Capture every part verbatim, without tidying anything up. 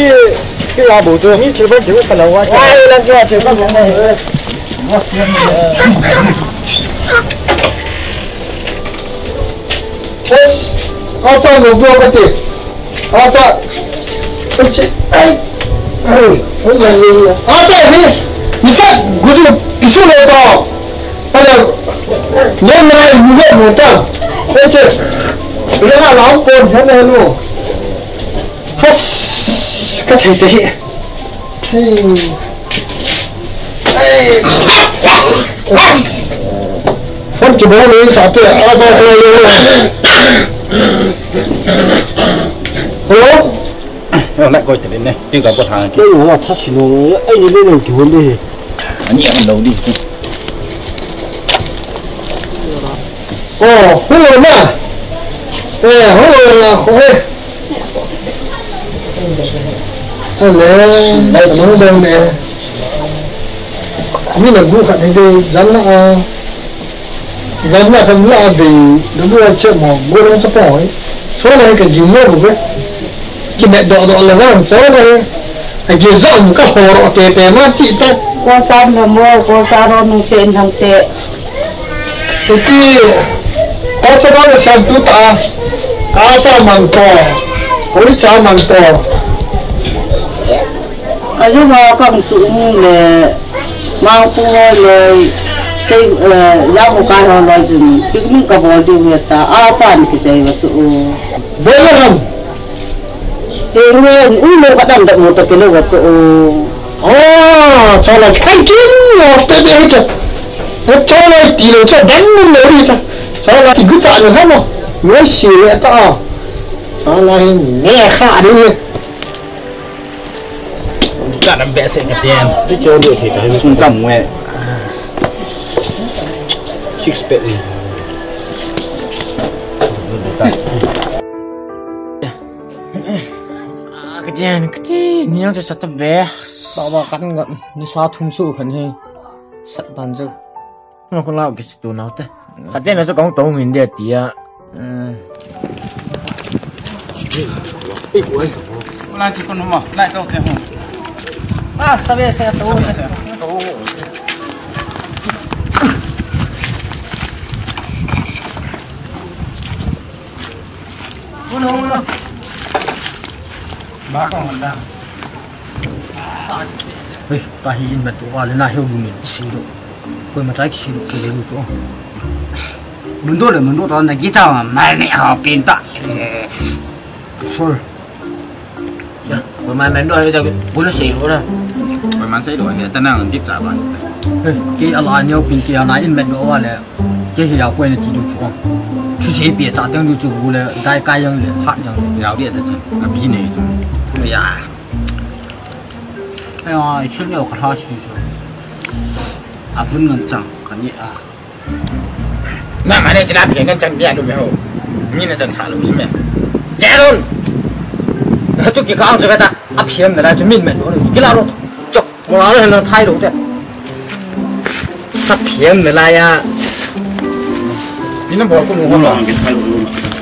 Ki, ki ya bo tu. Ni che ba che ka la wa. Ai, la ki che ka bo. Yes. Acha lo bo ka te. Acha. Acha. Ai. Ai. Acha ni. Ni sa guzu kisu lo to. Hello. Ni na ni lo mo ta. Acha. Ni na la pon hello. Has, ka thei te hi. Hey. Hey. Phone kibol ni sa te, a ta ko ye. Hello? Hello, na ko te ne. Ti ka ko thang ki. Hello, na tha si no. Ai ni le lo ki won de. Ani ang lo di. Oh, hello na. Eh, hello na, ko eh. Ale, ano daw ne. Ami na bu khat ne de, jam na a. Jam na kam la a ve, na bu a che mo, bu na sa po. So na ka jing mo bu be. Ki me do do le na, so na. A ge jam ka ho ro te te na ti ta. Ko cha na mo, ko cha ro nu te nang te. Hiti, ko cha ba siam tu ta, ka cha mang to, ko i cha mang to. Ayu ma kang su le, mang pu le, sei, eh, ya ko ka ho lo jun, picnic ka bol di we ta, a cha ni ki chai wa chu. Bol ham. He nge, u lo ka dam dam mo ta ke lo wa chu. Oh, chala, kai kin mo pe pe cha. He chala ti lo cha dam mo lo ri cha. Chala ki gu cha lo ha mo. Mo si le ta. Chala he ne kha ri he. Cha dam be se ka tian. Ti cho de the ta. Sung kam we. Six pack ni. Ka chen, ka chen, ni ang sa ta be. Ba ba kan ngat, ni sa thum su khan he. Sat dan chu. Nga ko lau ki tu nau te. Ka chen na chu kong to min de tia. Ula chi ko no ma, lai to te ho. Ah, sabe se to. Sabe se. Uno, uno. Ba ko handa. Hei, ta hi in mat wa le na heu bu min si do. Koima chai ki si do ki le bu so. Mun do le mun do ta na ki cha ma mai ne ha pin ta. Sure. Koima man do ha ta ko na sei lo na. Koima sei lo he ta na dip cha ba. Hei, ki ala neo pin ki ana in mat do wa le. Kei hi a koi na ti du chu. Thu sei pia cha teng du chu bu le dai kai yang le phat jang. Yau dia ta chu. A pi nei chu. Ya. Ai ai, chu leo ka tha chu chu. A vun ngan chang ka ni a. Na ma ne chila pia ngan chang bia lu me ho. Ni na chang sa lu si me. Ja lon. Ha tu ki ka ang chu ka ta. A phiam na la chu min men lo. Ki la lo. Chok. Mo la le na thai lo te. Sa phiam na la ya. Pi na bol ko lo. Mo la ki thai lo.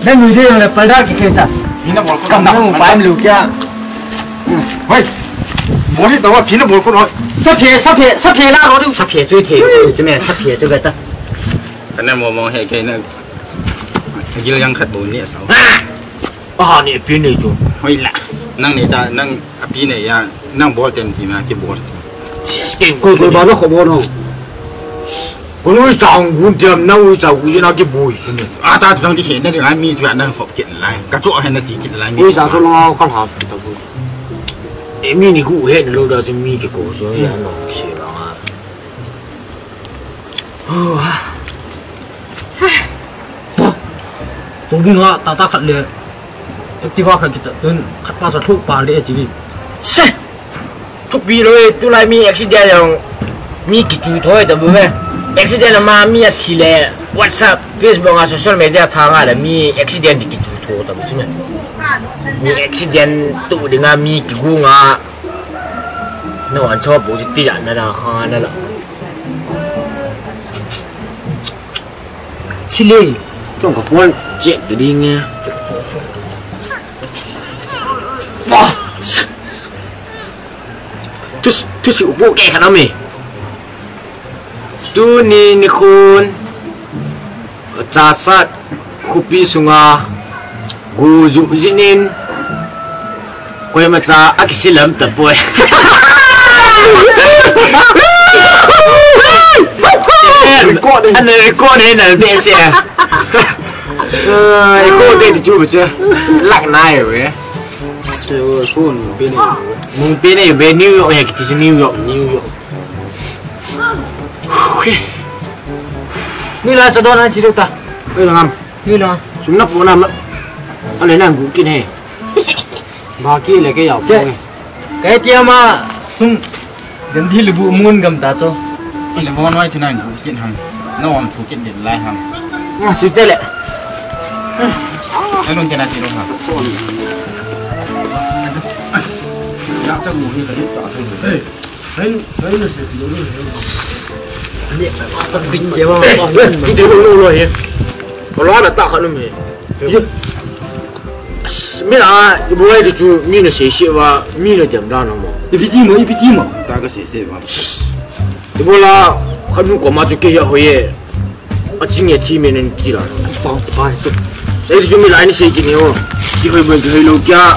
Na ni de le pal da ki ke ta. Pi na bol ko. Kam na mo pa lo kya. Hoi. Bol hi ta wa pi na bol ko lo. Sa phe, sa phe, sa phe la lo du. Sa phe chui the. Chui me sa phe chui ka ta. Ka na mo mo he ke na. Gil yang khat bo ni sa. Ah! Aha, ni pi nei chu. Hoi la. Nang nei cha, nang a pi nei ya, nang bol tem ti ma ki bol. Yes, ke ko ko ba lo ko bol no. Ko no chang gun tiam na u cha u na ki bol chu ni. A ta chang ki he na ni mi chu na hop kit lai. Ka chu he na ti kit lai mi. U cha chu lo ka ha ta bu. E mi ni ku he lo da chu mi ki ko chu ya no se la. Tung ding a, tata khat le Activa khat kita tun khat pa sa thuk pa le Activa. Se! Thupi lo e, tulai mi accident jong mi kichu thoi ta bu ve. Accident ma mi athi le WhatsApp, Facebook a social media thang a le mi accident di kichu tho ta bu chu me. Mi accident tu ding a mi kigu nga. Na wan chop bu ti ja na na kha na la. Chile. Chong ka phone check ka ding e. Bah. Tu, tu si upo ke kana me. Tuni nikhon. Chasat khopi sunga go ju jinin koima cha akisilam tapoi. Record e. Ana record e na be se. Record e chu chu. Lak nai ve. Phone pe ni. Mung pe ni be New York ya kiti New York, New York. Okay. Ni la sa don an chi ta. Oi ngam. Ni la. Sum na pu na ma. Ale na gu kin he. Ba ki le ke yau. Ke. Ke tia ma sum. Jan di le bu mun gam ta cho. Ile bon wai thina gu kin ham. Na wam thu kin din lai ham. Nga chu te le. Ai lon ke na ti lo ha. Ya cha gu ni ka ni ta thai. Hey. Hai, hai na se ti lo lo. Ani ta bin je ma. Ni de lo lo he. Ko la na ta kha lum he. Mi na, ibo ai chu mi na se se wa, mi na jam da na mo. Ipi ti mo, ipi ti mo. Ta ka se se wa. Ibo la, khat nu ko ma chu ke ya ho ye. A ching ye thi me nen ki la. Pa pa se. Sai chu mi la ni se ki ni ho. Ki hoi bo ki hoi lo kya.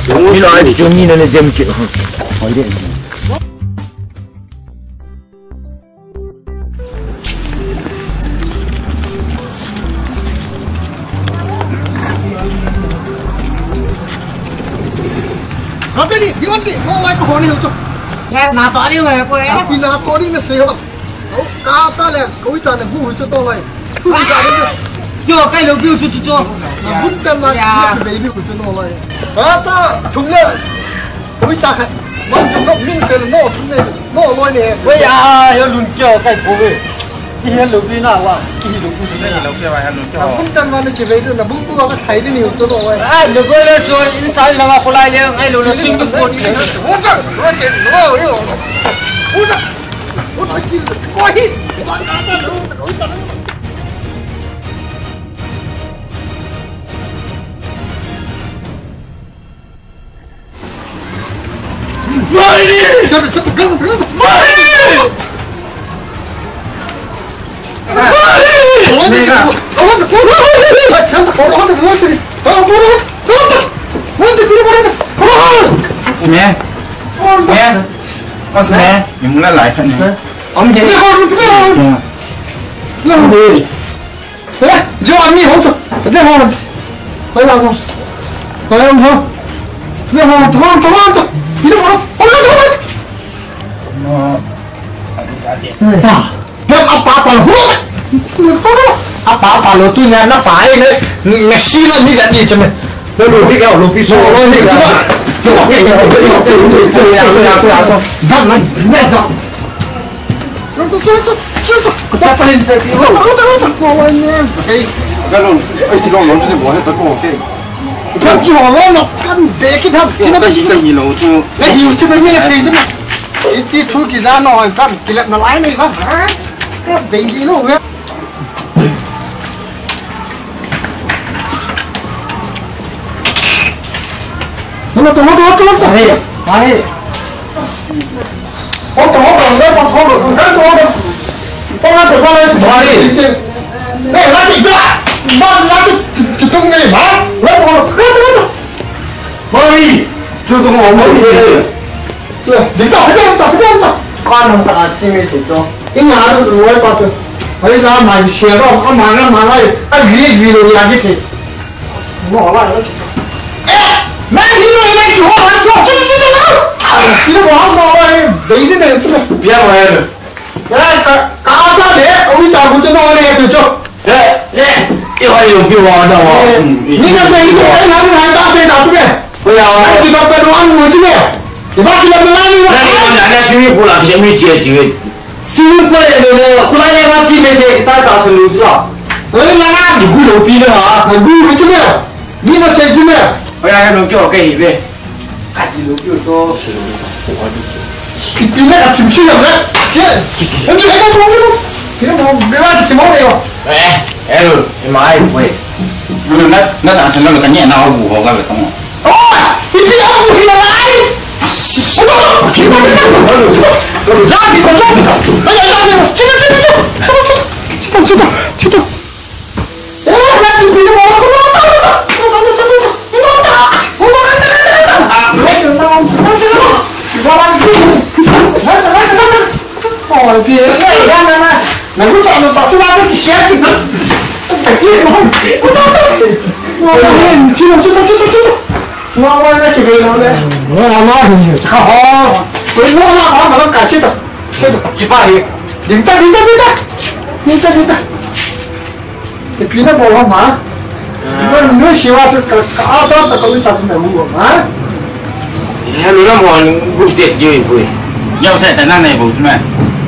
Mi la chu mi na ne jam ki ho. Hoi de. Ate ni, di ate, ko lai ko ni ho cho. Ya, na to ni ho ko e. Pi na to ni na se ho. Ka cha le, ko cha le bu cho to lai. Tu ni ka ni. Yo, kai lo bu chu chu cho. Bun kan ma, ya, be bu cho no lai. Ka cha, thum le. Ui cha khat. Mon chu nok min se no thum le. No loi ni. Wei a, yo lun kyo kai ko ve. Hello, Pina, wa. Hello, Pina. Hello, Pina, hello, Pina. Abun tan ma na kivei tu, na bung bung ka khai di ni u tu lo, wa. Ah, lo go lo cho, inside la wa khulai le, ngai lo lo sing ko. What the, what the, what the, what the, what the, what the, what the, what the, what the, Ơ, jo ani hung chu. Tade ho. Hoi la ho. Hoi la ho. Tade ho, tade ho, tade ho. Pi ho. Ho la ho. Ba. Ba apa pa lo. Apa pa lo tu nya na pa ai ne. Na si na ni ga ni che me. Lo lo pi ga lo pi so lo ni ga. Ba na ne ja. Hello, hello, hello, hello. Hey, hey. Hello, hello, hello, hello, hello. Hey, lati ba. Ba, lati kitung ni ba. Hello, hello, hello, hello. Mari, chu tu mo, Mari. Dikta, dikta, dikta. Kan hung kana chi mi tu cho. Ina ru ru ai pa tu. Ai la ma di share ro, ama na ma ai. A gri gri lo ya ki te. Mo la. Eh, na hi no na chu ho han chu chu chu chu. Ina mo ha mo ai. Dei de ne chu. Pia mo ai. Eh, ka ka ta de, u cha ku chu no ne tu chu. Eh, eh, i hoi yo pi wa da wa. Ni na se i to ai na ni hai ta se da chu be. Ko ya wa. Ai ki ba pe do an mo chu be. I ba ki la na ni wa. Na ni na na swimming pool a ki se mi che ti we. Swimming pool le le, khulai le ma chi me te ta ta se lu chu la. Oi la na ni gu lo pi na ha. Gu lo chu be. Ni na se chu be. Ko ya na no ki o ke hi be. Ka ti lo kyo so. Ki pi na ka chim chim na. Che. Ni ka to ni. Ki na mo be wa ki mo le yo. Eh, hello, e mai we. Lu na na ta san na ka ni na bu ho ga be tong. Oh, ki pi na bu ki na lai. Oh, ki mo ni. Lu ja ki ko ja. Ai ai ai. Che che che. Che che che. Ding ta, ding ta, ding ta. Ding ta, ding ta. Ipi na bol ham? Ipi na siwa chu ka, ka a cha ta ka u cha chu na mu ham? Eh, lu na mo bu det ji pui. Yau sai ta na nei bol chu ma.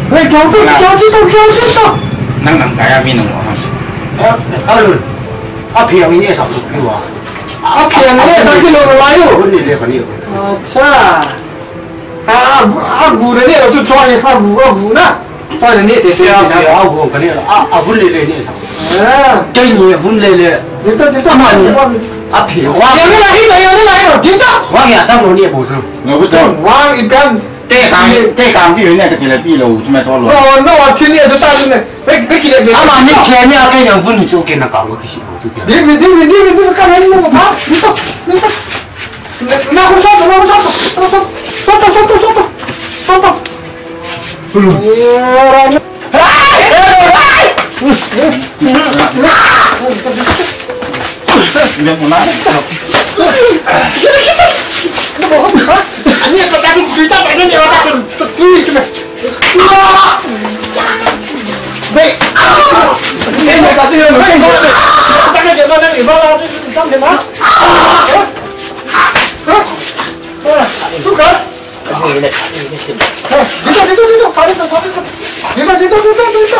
Hei, kyo chu, kyo chu to, kyo chu to. Nang nam kaya mi nang mo ham? Eh, a lu. A phi ang ni sa lu wa. A phi ang ni sa ki lo la yo. Ni le ka ni. Acha. A, a, a gu na ni chu choi, a gu, a gu na. Choi na ni te te na. A gu ka ni a, a vun le le ni sa. Ah. Kei ni vun le le. Dito, dito. Ama ni. A phi. Wa. Ya ni la hi, ya ni la hi. Dito. Wa ya ta ni bu tu. Ngo bu tu. Wa i pian. Te ka, te ka pi ni ka ti le pi lo, chu me to lo. No, no, a ti ni chu ta ni. Be, be ki le be. Ama ni ke ni a ke ni vun chu ke na ka lo ki si bu tu. Dito, dito, dito, dito, ka ni mo ba. Dito, dito. Na, na, solta, na, solta, solta, solta, solta, solta. Suka. Dito, dito, dito. Dito, dito, dito, dito.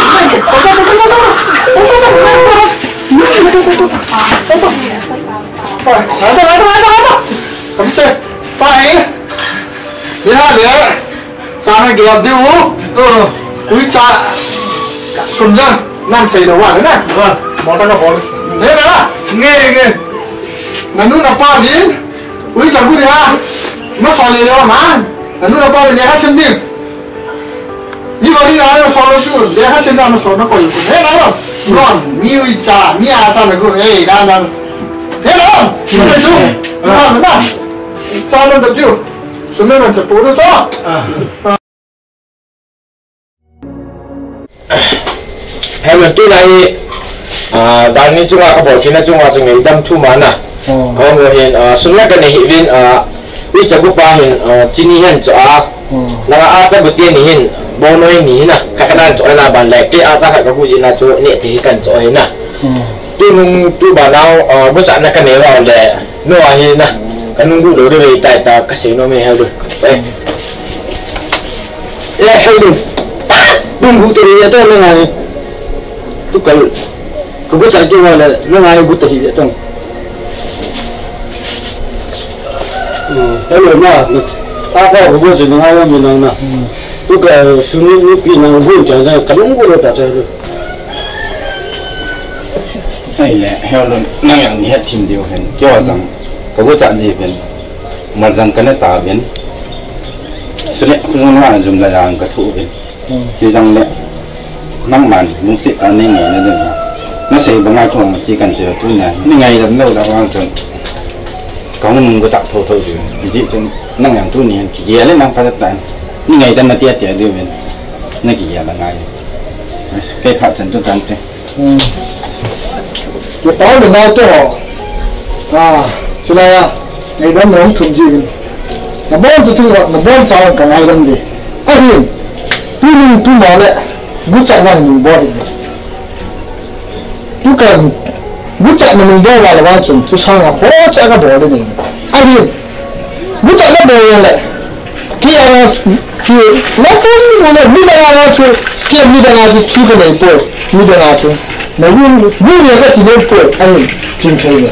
Chana gel diu. Uicha. Sum jang. Nang chei lou va na. Mota ka bol. Nge na. Nge, nge. Nanu napa din. Uicha gu dinga. Masol le lou ma. Nanu napa din lekha sim din. Mi bol dinga masol lou su. Lekha sim na masol na koi. He na lo. Ron. Mi uicha. Mi acha na gu. He na na. He na lo. Mi uicha. Na na. Chana da diu. Sum le man cha pu lu cho. Hello, tulai hi, ah, jani chunga kabol kit na chunga chu ngaidam thu mana. Oh. Kamu hin, ah, sum le kanei hih uvin, ah, uicha gu pa hin, ah, chini hin chu a. Oh. Langa acha gu te ni hin, bonoi ni hin a, kakadan chu ana ban le, kei acha khat kagu jina chu neh thei hi kan chu hi na. Oh. Tunung tuba nau, ah, guchatna kanei uva le, no ahi na. Kanung gu lou de vei tai ta kasei nom e hello. Eh. Eh, hello. Nung gu ta hi ve tong ngai. Tu kal. Ka gu cha ki wa le, ngai gu ta hi ve tong. Hmm, hello na. A ka gu cha ngai mi nang na. Tu ka suni ni pi nang gu cha ja ka nung gu lo ta cha lo. Ai le, hello, nang yang ni het thim diu hen. Kei wa sang. Ka gu cha ji hen. Mar jang ka ne ta ven. Chule, khu jong la jum la yang ka thu ven. Hmm. Hi jang le, nangman, lungset a nei ngai na den na. Na sei banga khu ma chi kan che tu na. Ni ngaidam lou da wang chun. Ka hung nung ka chak tho tho chu. Hi ji chun, nang yang tu ni, ki ge le nang pa ta. Ni ngaidam na tia tia diu ven. Na ki ge la ngai. Kei phat chan tu tan te. Hmm. Kipah le nau te ho. Ah, chulai a. Ngaidam na hung thum ji uvin. Na bon chu chu, na bon cha ka ngaidam de. Ahin. Tunung tuma le. Guchatna nung bol hi. Tu ka guchatna nung bol va la va chun. Chu sanga ho cha ka bol de. Ahin. Guchatna bol le. Kei a chu, chu, la tum bu le, midang a chu, kei midang a chu, chu ka nei poi, midang a chu. Na lu, lu le ka ti nei poi, ahin, chim thei le.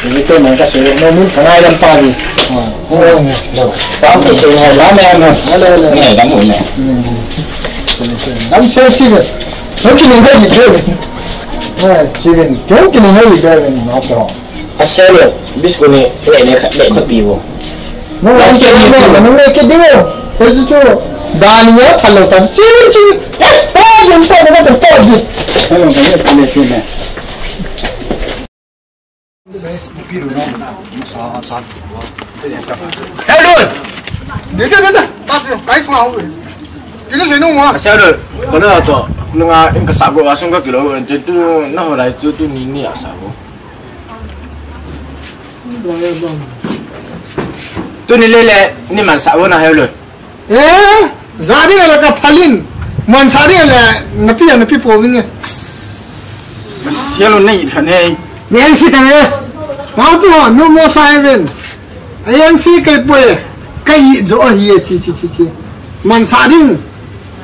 Ni kei man ka sei, no min ka ngaidam ta ni. Ah, oh, no. Tam ni sei ngaidam e, no. Hello, hello. Ngaidam u ne. Hmm. Dam sei sei le. No ki nei hai ke. Ah, chi ven, kei ki nei hai ke, no to. A selo, biscuit ni le le khat le khat pi vo. Nung le ke ding, nung le ke ding. Ko chu chu. Dani ya phalo ta. Chi chi. Eh, pa jin pa na ta pa ji. Hello, ka ye le ke ne. Hello. De de de de. Pa ji, kai sma ho. Kini se nung wa. A selo. Ko na to. Nunga in ka sa go asung ka kilo. Tu na ho lai tu tu ni ni a sa go. Tuni lele, ni mansah vo na hello. Eh, jani le ka phalin. Mansah ni le na pi, na pi po vin e. Hello nei khan e. Ni ang si ta e. Mau tu ho, no mo sa even. Ai ang si kai po e. Kai jo hi e chi chi chi chi. Mansah ding.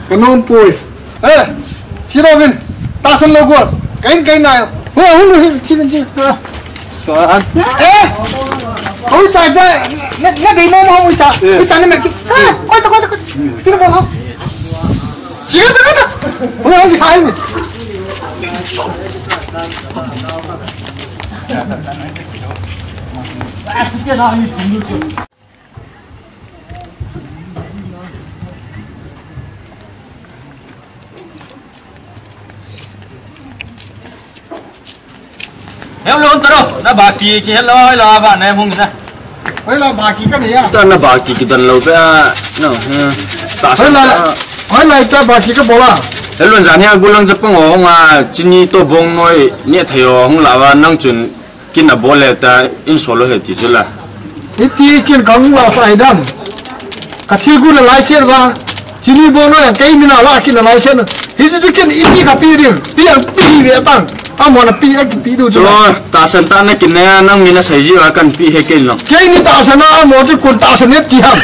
Ka nom poi. Eh, chi lo vin. Ta san lo go. Kain kain na. Ho, ho, ho, chi vin chi. Eh. Ho cha da. Ne, ne dei nom ho cha. Ho cha ne me ki. Eh, ko to ko to. Ti lo ho. Chi lo to. Ho, ho, ki thai me. Hello, Taro. Na baki, ki hello, hello, aba, na hung na. Hello, baki ka ni ya. Ta na baki ki dan lo pe a. No, hmm. Ta sa. Hello. Hello, ta baki ka bola. Hello, jani a gulang japang o nga chini to bong noi ni thayo hung la wa nang chun. Kin a bol le ta in solo he ti chu la. Hiti kin kang la sa idam. Kathil gu na license la. Chini bo no yang kei mina la ki na license. Hichu chu ken iti kapi ding. Pi yang pi ve tang. Amona pi a kipi du chu. Chulai, tahsan tah na kin na nang mina sei ji a kan pi he kei lang. Keini tahsan a amo chu kun tahsan ne ti ham.